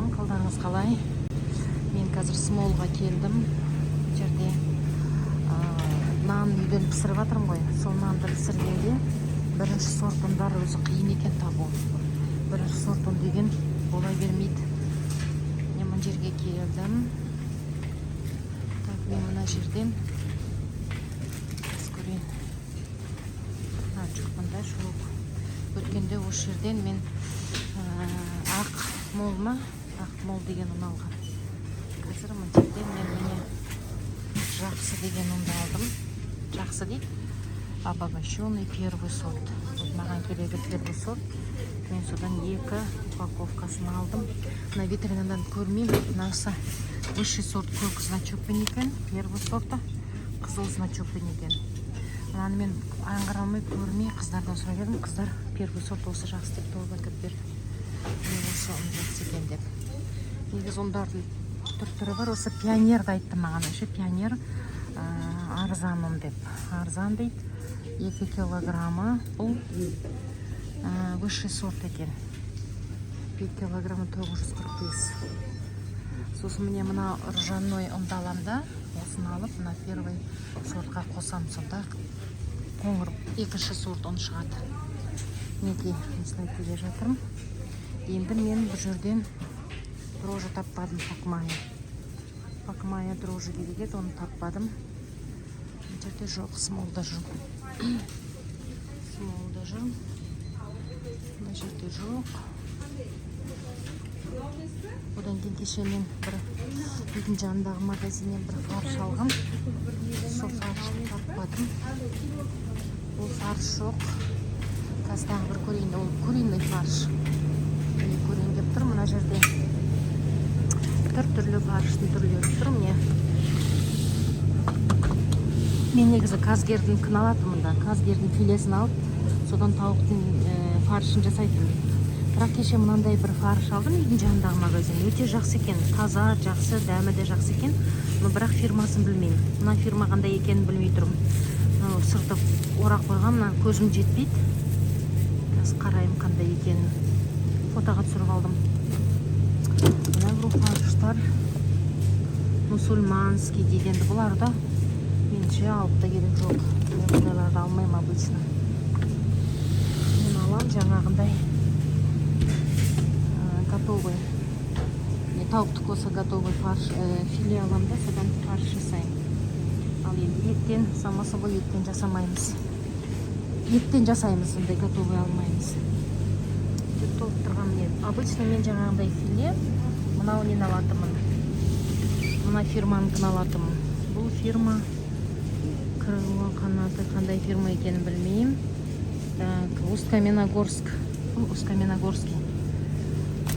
Ассалаумағалейкум, қалдарыңыз қалай? Мен қазір Смолға келдім. Бұл жерде нан үйден пісіріп жатырмын ғой. Сол нанды пісіргенде бірінші сорт ұндар өзі қиын екен табу. Бірінші сорт ұн деген бола бермейді. Мен мына жерге келдім. Так, мен мына жерден қазір көрейін. А, жоқ, мында жоқ. Өткенде осы жерден мен Ақ мол ма, Ақ мол деген ұн алғам. Қазір мына жерден мен, міне, Жақсы деген ұнды алдым. Жақсы дейді, обогащенный первый сорт. Вот маған керегі первый сорт. Мен содан екі упаковкасын алдым. Мына витринадан көрмеймін. Мынасы высший сорт, көк значокпен екен, первый сорты қызыл значокпен екен. Мынаны мен аңғара алмай, көрмей, қыздардан сұрап едім. Қыздар первый сорт осы жақсы деп толып әкеліп берді. Міне, осы ұн жақсы екен деп. Негізі ұндардың түр түрі бар. Осы Пионерді айтты маған еще. Пионер арзан ұн деп, арзан дейді. 2 килограммы бұл высший сорт екен, 1 килограммы 945. Сосын, міне, мына ржаной ұнды аламын да, осыны алып, мына первый сортқа қосамын. Сонда қоңыр, екінші сорт ұн шығады. Мінекей, осылай келе жатырмын. Енді мен бұл жерден дрожжи таппадым. Пакмая, Пакмая дрожжи керек еді, оны таппадым. Бұл жерде жоқ. Смолда жүрмін, Смолда жүрмін. Мына жерде жоқ. Одан кейін кеше мен бір үйдің жанындағы магазиннен бір фарш алғам. Сол фаршты таппадым, ол фарш жоқ. Қазір тағы бір көрейін. Ол куриный фарш. Міне, көрейін деп тұр. Мына жерде түр түрлі фарштың түрлері тұр, міне. Мен негізі Казгердіңкін алатынмын да, Казгердің филесін алып, содан тауықтың фаршын жасайтынмын. Бірақ кеше мынандай бір фарш алдым үйдің жанындағы магазин. Өте жақсы екен, таза, жақсы, дәмі де жақсы екен. Но бірақ фирмасын білмеймін. Мына фирма қандай екенін білмей тұрмын. Мынау сырты орақ қойған, мына көзім жетпейді. Қазір қараймын қандай екенін. Фотоға түсіріп алдым. Мына бір фарштар мусульманский дейді. Енді бұлар да меніңше алып та керек жоқ. Мен бұндайларды алмаймын обычно. Мен алам жаңағындай готовый не, тауықтікі болса, готовый фарш, филе аламын да, содан фарш жасаймын. Ал енді еттен, само собой, еттен жасамаймыз, еттен жасаймыз, ондай готовый алмаймыз деп толып тұрған. Міне, обычно мен жаңағындай филе мынау нені алатынмын, мына фирманікін алатынмын. Бұл фирма Крыло, қанаты, қандай фирма екенін білмеймін. Так, Усть-Каменогорск, бұл Усть-Каменогорский.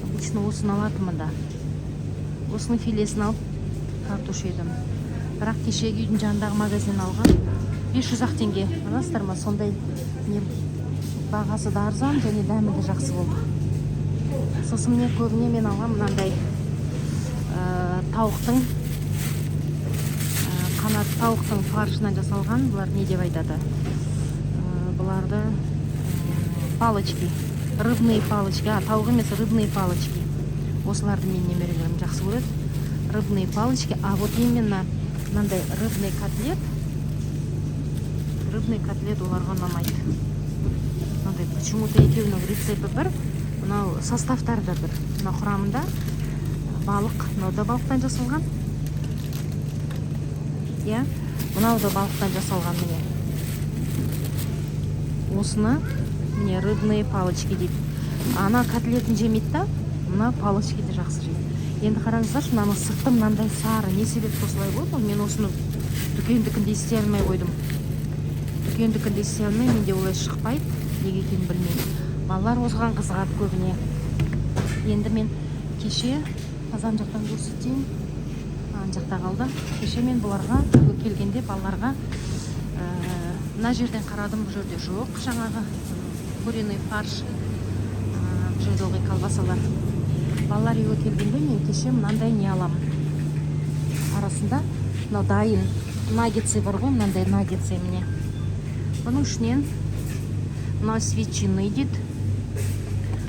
Обычно осыны алатынмын да, осының филесін алып тартушы едім. Бірақ кешегі үйдің жанындағы магазиннен алған 500 ақ теңге, аласыздар ма? Сондай не, бағасы да арзан және дәмі де жақсы болды. Сосын, міне, көбіне мен алған мынандай тауықтың қанат, тауықтың фаршынан жасалған. Бұлар не деп айтады? Бұларды палочки, рыбные палочки. А, тауық емес, рыбные палочки. Осыларды менің немерелерім жақсы көреді, рыбные палочки. А вот именно мынандай рыбный котлет, рыбный котлет оларға ұнамайды мынандай почему то екеуінің рецепті бір, мынау составтары да бір. Мына құрамында балық, мынау да балықтан жасалған, иә, мынау да балықтан жасалған. Міне, осыны, міне, рыбные палочки дейді. Ана котлетін жемейді да, мына палочкиді жақсы жейді. Енді қараңыздаршы, мынаның сырты мынандай сары. Не себепті осылай болды? Мен осыны дүкендікіндей істей алмай қойдым. Дүкендікіндей істей алмай, менде олай шықпайды. Неге екенін білмеймін. Балалар осыған қызығады көбіне. Енді мен кеше, қазан жақтан көрсетейін, ана жақта қалды. Кеше мен бұларға үйге келгенде балаларға мына жерден қарадым, бұл жерде жоқ жаңағы куриный фарш. Бұл жерде ылғи колбасалар. Балалар үйге келгенде мен кеше мынандай не аламын. Арасында мынау дайын наггетсы бар ғой, мынандай наггетсы. Міне, бұның ішінен мынау с ветчиной дейді.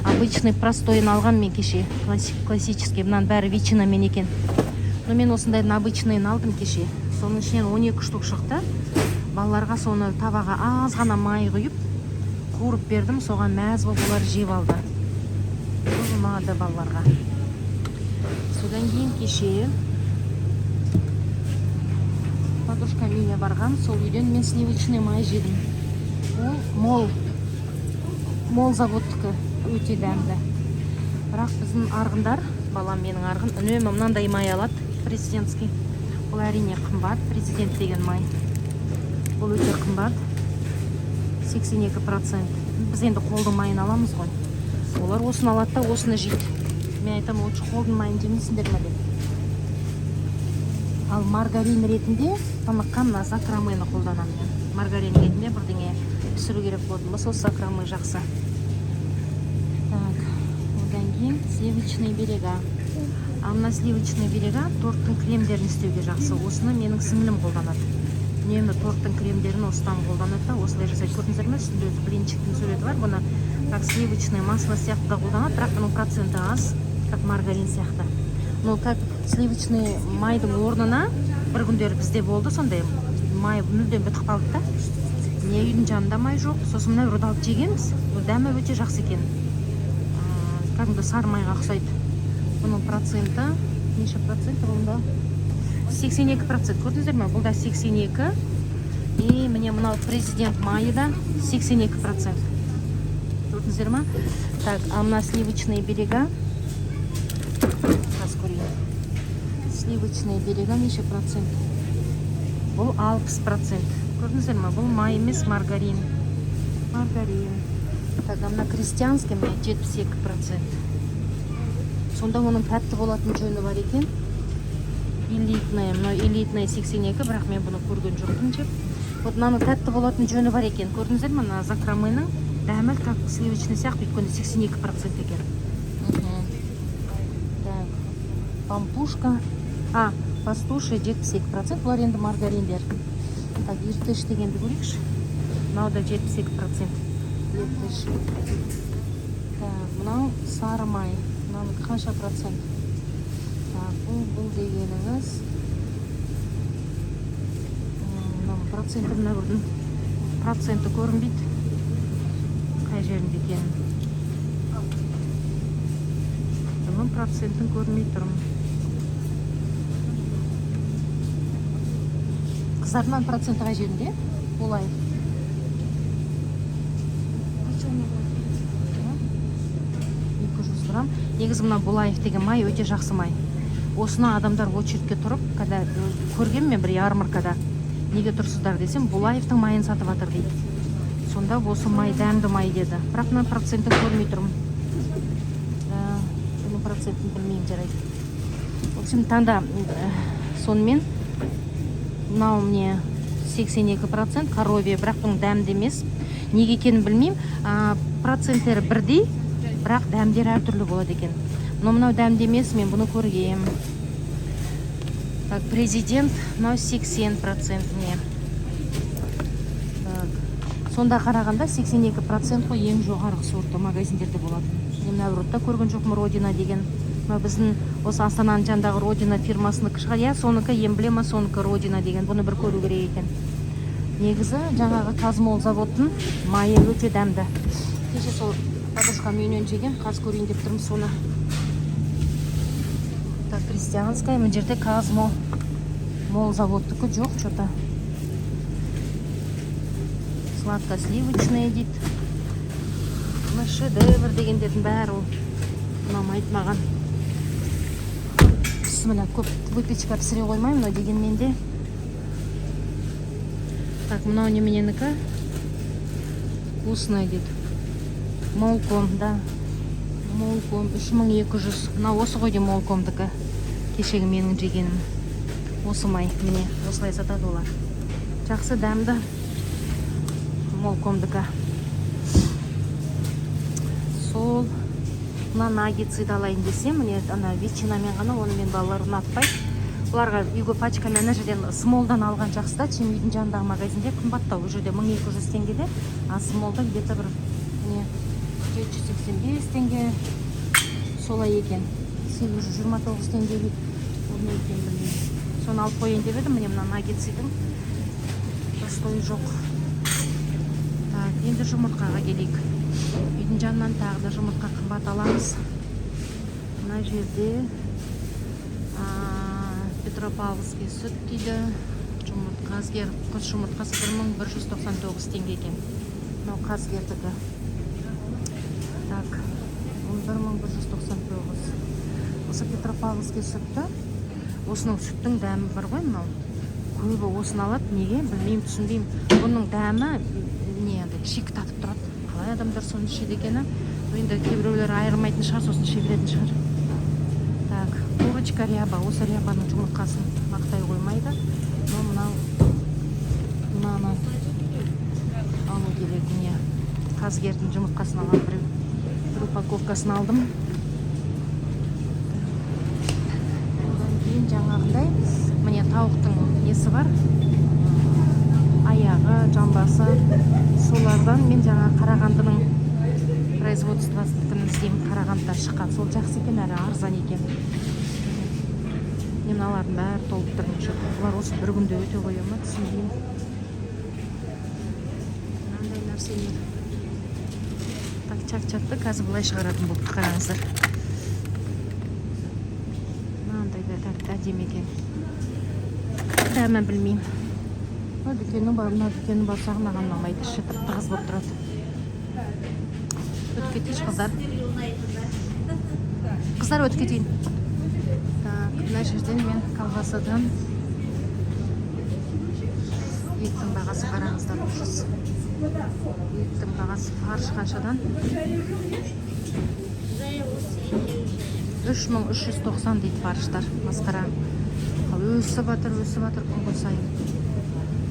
Обычно Обычный, простойын алған мен кеше, классический. Мынаның бәрі ветчинамен екен, но мен осындайдың обычныйын алдым кеше. Соның ішінен 12 штук шықты. Балаларға соны табаға аз ғана май құйып, қуырып бердім. Соған мәз болып олар жеп алды. Бұл ұнады балаларға. Содан кейін кеше подружкам үйіне барған. Сол үйден мен сливочный май жедім. Ол мол заводтікі, өте дәмді. Бірақ біздің арғындар, балам менің арғын, үнемі мынандай май алады, президентский. Бұл, әрине, қымбат. Президент деген май, бұл өте қымбат, 82%. Біз енді қолдың майын аламыз ғой, олар осыны алады да, осыны жейді. Мен айтамын: «Лучше қолдың майын жемейсіңдер ме?» — деп. Ал маргарин ретінде тыныққан мына закромыны қолданамын мен. Маргарин ретінде бірдеңе пісіру керек болатын болса, осы закромы жақсы. Так, одан кейін сливочный берега. Ал мына сливочный берега торттың кремдерін істеуге жақсы. Осыны менің сіңілім қолданады. Үнемі торттың кремдерін осыдан қолданады да, осылай жасайды. Көрдіңіздер ме, үстінде өзі блинчиктің суреті бар. Бұны как сливочное масло сияқты да қолданады, бірақ бұның проценті аз, как маргарин сияқты. Но как сливочный майдың орнына бір күндері бізде болды сондай, май мүлдем бітіп қалды да, не үйдің жанында май жоқ. Сосын мына біреуді алып жегенбіз. Бұл дәмі өте жақсы екен. Кәдімгі сары майға ұқсайды. Бұның проценті неше процент бұнда? 82%. Көрдіңіздер ме, бұл да 82. И міне, мынау президент майы да 82%. Көрдіңіздер ма? Так, а мына сливочные берега, қазір көрейін, сливочные берега неше процент? Бұл 60%. Көрдіңіздер ме, бұл май емес, маргарин, маргарин. Так, а мына крестьянский, міне, 72%. Сонда оның тәтті болатын жөні бар екен. Элитная, мынау элитная 82, бірақ мен бұны көрген жоқпын жеп. Вот мынаның тәтті болатын жөні бар екен. Көрдіңіздер ме, мына закромының дәмі как сливочный сияқты, өйткені 82% екен. Так, пампушка, а пастуший 72%. Бұлар енді маргариндер. Так, иртыш дегенді көрейікші. Мынау да 72%, иртыш. Так, мынау сары май. Мынанікі қанша процент? Так, бұл дегеніңіз, мынаның проценті, мына бірдің проценті көрінбейді, қай жерінде екенін. Бұның процентін көрмей тұрмын. Қыздар, мынаның проценті қай жерінде? Олай Почем его? 200 грамм. Негізі мына Булаев деген май өте жақсы май. Осыны адамдар очередьке тұрып, когда көргенмін мен бір ярмаркада, неге тұрсыздар десем, Булаевтың майын сатып жатыр дейді. Сонда осы май дәмді май деді. Бірақ мына процентін көрмей тұрмын да, бұның процентін білмеймін. Жарайды, в общем, таңда. Сонымен мынау, міне, 82% коровье, бірақ бұның дәмді емес. Неге екенін білмеймін. Проценттері бірдей, бірақ дәмдері әртүрлі болады екен. Но мынау дәмді емес, мен бұны көргем. Так, президент мынау 80%, міне. Так, сонда қарағанда 82% қой ең жоғарғы сорты магазиндерде болатын. Мен мына ротта көрген жоқпын Родина деген. Мынау біздің осы Астананың жанындағы Родина фирмасынікі шығар, иә, соныкі, эмблема соныкі, Родина деген. Бұны бір көру керек екен. Негізі жаңағы Казмол заводтың майы өте дәмді. Кеше сол подружкам үйінен жеген, қазір көрейін деп тұрмын соны. Так, крестьянская. Мына жерде Казмо мол заводтікі жоқ че то. Сладко сливочное дейді. Мына шедевр дегендердің бәрі ол ұнамайды маған. Бісміллә, көп выпечка пісіре қоймаймын, но дегенмен де. Так, мынау немененікі? Вкусный дейді. Молком, да, Молком 3200. Мынау осы ғой деймін, Молкомдікі, кешегі менің жегенім осы май. Міне, осылай сатады олар. Жақсы, дәмді Молкомдікі. Сол мына наггетсыды алайын десем, міне, ана ветчинамен ғана. Оны мен балалар ұнатпайды. Бұларға үйге пачкамен ана жерден, Смолдан алған жақсы да, чем үйдің жанындағы магазинде. Қымбаттау, ол жерде 1200 теңгеде, а Смолда где то бір, міне, 785 теңге, солай екен. 829 теңге дейді. Ол не екенін білмеймін. Соны алып қояйын деп едім. Міне, мына наггетсидің простой жоқ. Так, енді жұмыртқаға келейік. Үйдің жанынан тағы да жұмыртқа қымбат аламыз. Мына жерде Петропавловский сүт дейді. Жұмыртқа, Қазгер құс жұмыртқасы 1199 теңге екен. Мынау Қазгердікі. Так, 1199. Осы Петропавловский сүтті, осының сүттің дәмі бар ғой мынау. Көбі осыны алады, неге білмеймін, түсінбеймін. Бұның дәмі не, андай шикі татып тұрады. Қалай адамдар соны ішеді екені? Енді кейбіреулер айырмайтын шығар, сосын іше беретін шығар. Так, курочка ряба, осы рябаның жұмыртқасын мақтай қоймайды. Но мынау, мынаны алу керек. Міне, Қазгердің жұмыртқасын алған, бір упаковкасын алдым. Одан кейін жаңағындай, міне, тауықтың несі бар, аяғы, жамбасы, солардан мен жаңа Қарағандының производствосыныкін іздеймін. Қарағандыдан шыққан, сол жақсы екен әрі арзан екен. Міне, мыналардың бәрі толып тұр. Неше бұлар осы бір күнде өте қоя ма, түсінбеймін мынандай нәрселер. Так, чак-чакты қазір былай шығаратын болыпты, қараңыздар. Мынандай да тәтті, әдемі екен. Дәмін білмеймін. Мына дүкеннің бар, мына дүкеннің барсақ, маған ұнамайды, іші тып тығыз болып тұрады. Өтіп кетейінші, қыздар. Қыздар, өтіп кетейін. Так, мына жерден мен колбасадан, еттің бағасы, қараңыздар, ужас. Еттің бағасы, фарш қаншадан? 3390 дейді фарштар. Масқара. Ал өсіп жатыр, өсіп жатыр күн күн сайын.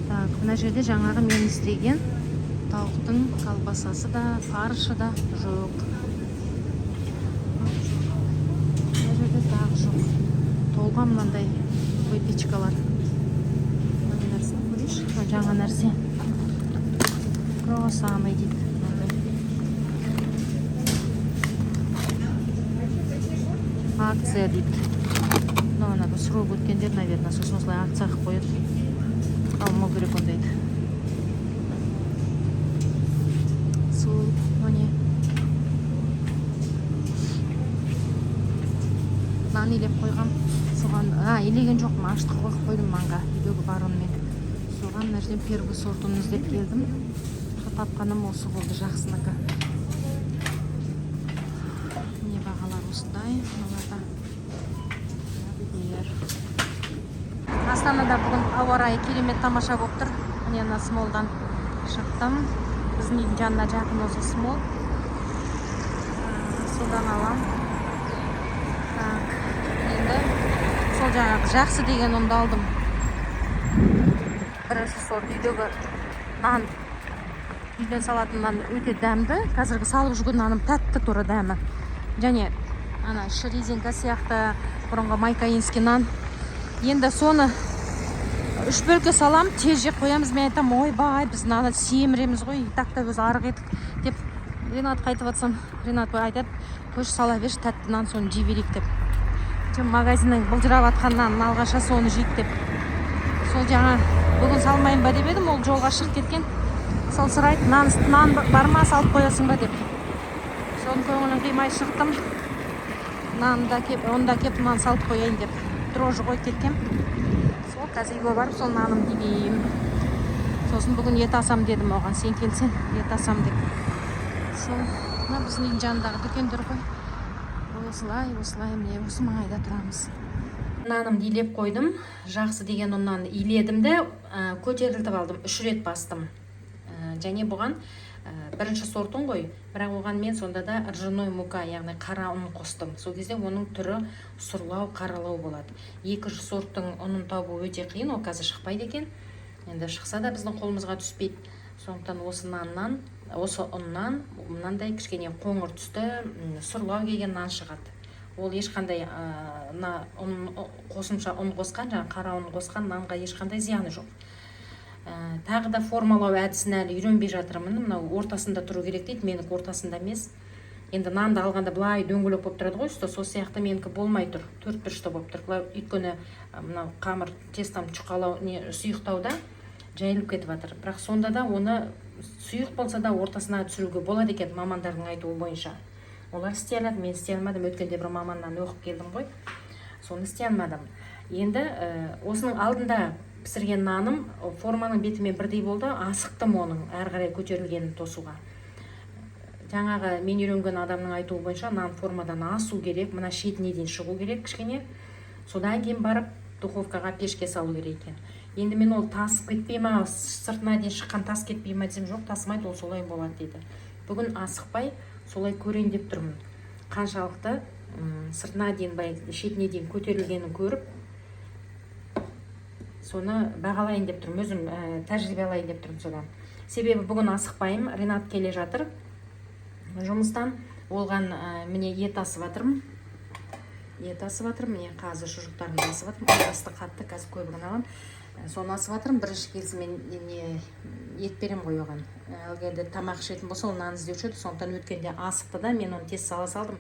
Так, мына жерде жаңағы мен іздеген тауықтың колбасасы да, фаршы да жоқ. Мына жерде тағы жоқ. Толған мынандай выпечкалар. Мына не нәрсе, көрейінші. Мына жаңа нәрсе, круассаны дейді мынандай. Акция дейді. Мынау ана бір срок өткендер, наверное, сосын осылай акция қылып қояды. Алмау керек ондайды. Сол, міне, нан илеп қойғам соған. А, илеген жоқпын, ашытқы қойып қойдым нанға үйдегі бар ұнмен. Соған мына жерден первый сорт ұн іздеп келдім. Сол тапқаным осы болды, жақсынікі. Міне, бағалар осындай мыналарда. Бер. Астанада бүгін ауа райы керемет, тамаша болып тұр. Міне, мына Смолдан шықтым. Біздің үйдің жанына жақын осы Смол. Содан алам. Так, енді сол жаңағы жақсы деген ұнды алдым. Бірінші сорт үйдегі нан, үйден салатын нан өте дәмді. Қазіргі салып жүрген наным тәтті, тура дәмі. Және ана іші резинка сияқты бұрынғы майкаинский нан. Енді соны үш бөлке салам, тез жеп қоямыз. Мен айтамын: «Ойбай, біз мынаны семіреміз ғой, и так та өзі арық едік», — деп Ринатқа айтып жатсам, Ринат айтады: «Қойшы, сала берші, тәтті нан, соны жей берейік», — деп. Чем магазиннен былжырап жатқан нанын алғанша, соны жейік деп. Сол жаңа бүгін салмайын ба деп едім, ол жолға шығып кеткен. Сол сұрайды: Нан бар ма, салып қоясың ба?» — деп. Соның көңілін қимай шықтым. Нанды да кеп, оны да кеп, нан салып қояйын деп дрожжи қойып кеткем. Сол қазір үйге барып, сол нанымды илеймін. Сосын бүгін ет алсам дедім оған, сен келсең, ет алсам деп. Сол мына біздің үйдің жанындағы дүкендер ғой. Осылай, осылай, міне, осы маңайда тұрамыз. Нанымды илеп қойдым. Жақсы деген ұннан иледім де, көтерілтіп алдым, үш рет бастым. Және бұған бірінші сортын ғой, бірақ оған мен сонда да ржаной мука, яғни қара ұн қостым. Сол кезде оның түрі сұрлау, қаралау болады. Екінші сорттың ұнын табу өте қиын, ол қазір шықпайды екен. Енді шықса да, біздің қолымызға түспейді. Сондықтан осы наннан, осы ұннан мынандай кішкене қоңыр түсті, сұрлау келген нан шығады. Ол ешқандай мына ұн, қосымша ұн қосқан, жаңағы қара ұн қосқан нанға ешқандай зияны жоқ. Тағы да формалау әдісін әлі үйренбей жатырмын. Мынау ортасында тұру керек дейді, менікі ортасында емес. Енді нанды алғанда былай дөңгелек болып тұрады ғой үсті, сол сияқты менікі болмай тұр, төрт бұрышты болып тұр былай. Өйткені мынау қамыр, тестом жұқалау, не, сұйықтау да, жайылып кетіп жатыр. Бірақ сонда да оны сұйық болса да ортасына түсіруге болады екен мамандардың айтуы бойынша. Олар істей алады, мен істей алмадым. Өткенде бір маманнан оқып келдім ғой, соны істей алмадым. Енді осының алдында пісірген наным форманың бетімен бірдей болды. Асықтым оның әрі қарай көтерілгенін тосуға. Жаңағы мен үйренген адамның айтуы бойынша, нан формадан асу керек, мына шетіне дейін шығу керек кішкене, содан кейін барып духовкаға, пешке салу керек екен. Енді мен ол тасып кетпей ма, сыртына дейін шыққан тас кетпей ма десем, жоқ, тасымайды, ол солай болады дейді. Бүгін асықпай солай көрейін деп тұрмын. Қаншалықты сыртына дейін, былай шетіне дейін көтерілгенін көріп, соны бағалайын деп тұрмын өзім, тәжірибе алайын деп тұрмын содан. Себебі бүгін асықпаймын, Ринат келе жатыр жұмыстан. Оған міне, ет асып жатырмын, ет асып жатырмын. Міне, қазір шұжықтарымды асып жатырмын. Ой, асты қатты, қазір көбігін аламын. Соны асып жатырмын. Бірінші келісімен не, ет беремін ғой оған. Егер де тамақ ішетін болса, ол нан іздеуші еді. Сондықтан өткенде асықты да, мен оны тез сала салдым.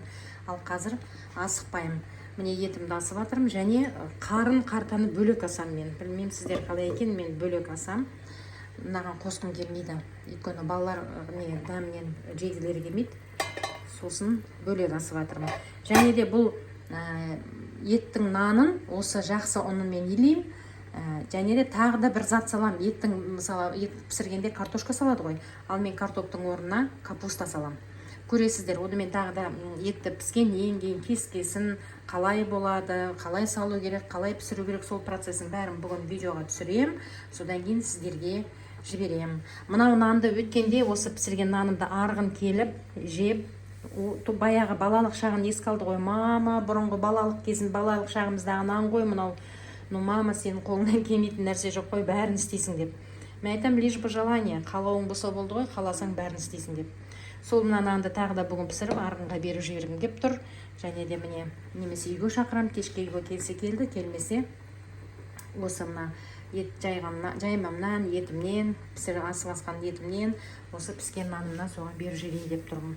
Ал қазір асықпаймын. Міне, етімді асып жатырмын және қарын, қартаны бөлек асамын мен. Білмеймін, сіздер қалай екен, мен бөлек асам, мынаған қосқым келмейді. Өйткені балалар не, дәмінен жегілері келмейді. Сосын бөлек асып жатырмын. Және де бұл еттің нанын осы жақсы ұнымен илеймін. Және де тағы да бір зат саламын. Еттің, мысалы, ет пісіргенде картошка салады ғой, ал мен картоптың орнына капуста саламын. Көресіздер оны. Мен тағы да етті піскеннен кейін кескесін қалай болады, қалай салу керек, қалай пісіру керек, сол процесін бәрін бүгін видеоға түсіремін, содан кейін сіздерге жіберемін. Мынау нанды өткенде осы пісірген нанымды Арғын келіп жеп, баяғы балалық шағын еске алды ғой. «Мама, бұрынғы балалық кезім, балалық шағымыздағы нан ғой мынау. Ну, мама, сенің қолыңнан келмейтін нәрсе жоқ қой, бәрін істейсің», — деп. Мен айтамын: «Лишь бы желание, қалауың болса болды ғой, қаласаң, бәрін істейсің», — деп. Сол мына нанды тағы да бүгін пісіріп, Арғынға беріп жібергім келіп тұр. Және де, міне, немесе үйге шақырамын кешке. Үйге келсе, келді, келмесе, осы мына ет жайған жаймамнан, етімнен, пісіріп асып асқан етімнен, осы піскен нанымнан соған беріп жіберейін деп тұрмын.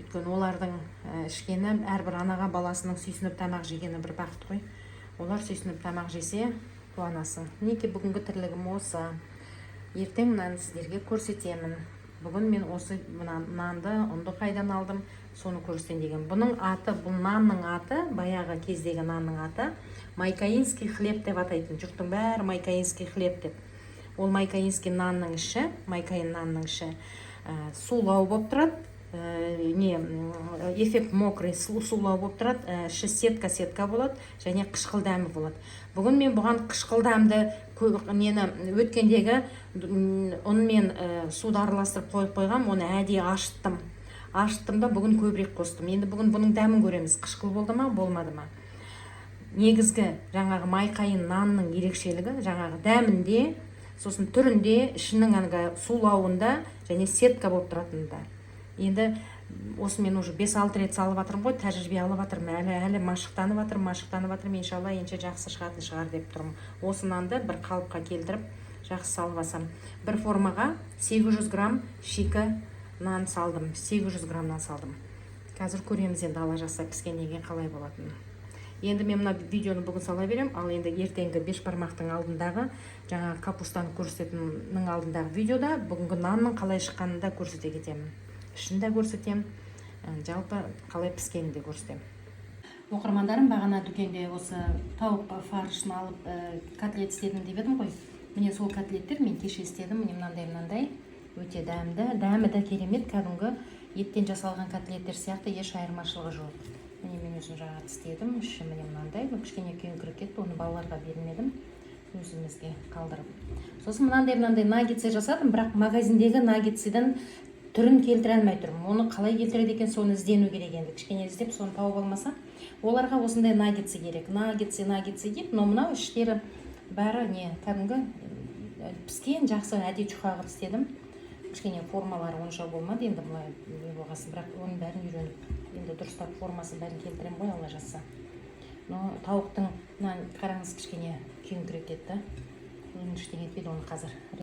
Өйткені олардың ішкені, әрбір анаға баласының сүйсініп тамақ жегені бір бақыт қой. Олар сүйсініп тамақ жесе, қуанасың. Мінекей, бүгінгі тірлігім осы. Ертең мынаны сіздерге көрсетемін. Бүгін мен осы мына нанды, ұнды қайдан алдым, соны көрсетейін деген. Бұның аты, бұл нанның аты, баяғы кездегі нанның аты майкаинский хлеб деп атайтын жұрттың бәрі, майкаинский хлеб деп. Ол майкаинский нанның іші, майкаин нанның іші сулау болып тұрады, не, эффект мокрый, сулау болып тұрады, іші сетка сетка болады және қышқыл дәмі болады. Бүгін мен бұған қышқыл дәмді нені, өткендегі ұнмен суды араластырып қойып қойғам, оны әдейі ашыттым. Ашыттым да, бүгін көбірек қостым. Енді бүгін бұның дәмін көреміз, қышқыл болды ма, болмады ма. Негізгі жаңағы майқайын нанның ерекшелігі жаңағы дәмінде, сосын түрінде, ішінің әлгі сулауында және сетка болып тұратынында. Енді осы мен уже 5-6 рет салып жатырмын ғой, тәжірибе алып жатырмын. Әлі машықтанып жатырмын, машықтанып жатырмын. Иншалла, енше жақсы шығатын шығар деп тұрмын. Осы нанды бір қалыпқа келтіріп, жақсы салып алсам, бір формаға 800 грамм шикі нан салдым, 800 граммнан салдым. Қазір көреміз енді, Алла жазса, піскеннен кейін қалай болатынын. Енді мен мына видеоны бүгін сала беремін, ал енді ертеңгі бешбармақтың алдындағы, жаңағы капустаны көрсететіннің алдындағы видеода бүгінгі нанның қалай шыққанын да көрсете кетемін, ішін де көрсетемін, жалпы қалай піскенін де көрсетемін. Оқырмандарым, бағана дүкенде осы тауық фаршын алып, котлет істедім деп едім ғой. Міне, сол котлеттер мен кеше істедім. Міне, мынандай, мынандай өте дәмді, дәмі де керемет, кәдімгі еттен жасалған котлеттер сияқты, еш айырмашылығы жоқ. Міне, мен өзім жаңа істедім. Іші, міне, мынандай. Бұл кішкене күйіңкіреп кетті, оны балаларға бермедім, өзімізге қалдырып. Сосын мынандай, мынандай наггетсы жасадым, бірақ магазиндегі наггетсыдан түрін келтіре алмай тұрмын. Оны қалай келтіреді екен, соны іздену керек енді. Кішкене іздеп, соны тауып алмасам, оларға осындай наггетсы керек, наггетсы, наггетсы дейді. Но мынау іштері бәрі не, кәдімгі піскен, жақсы, әдейі жұқа қылып істедім. Кішкене формалары онша болмады енді былай не болғасын, бірақ оның бәрін үйреніп, енді дұрыстап формасын бәрін келтіремін ғой, Алла жазса. Но тауықтың, мына қараңыз, кішкене күйіңкіреп кетті. Оны ештеңе етпейді, оны қазір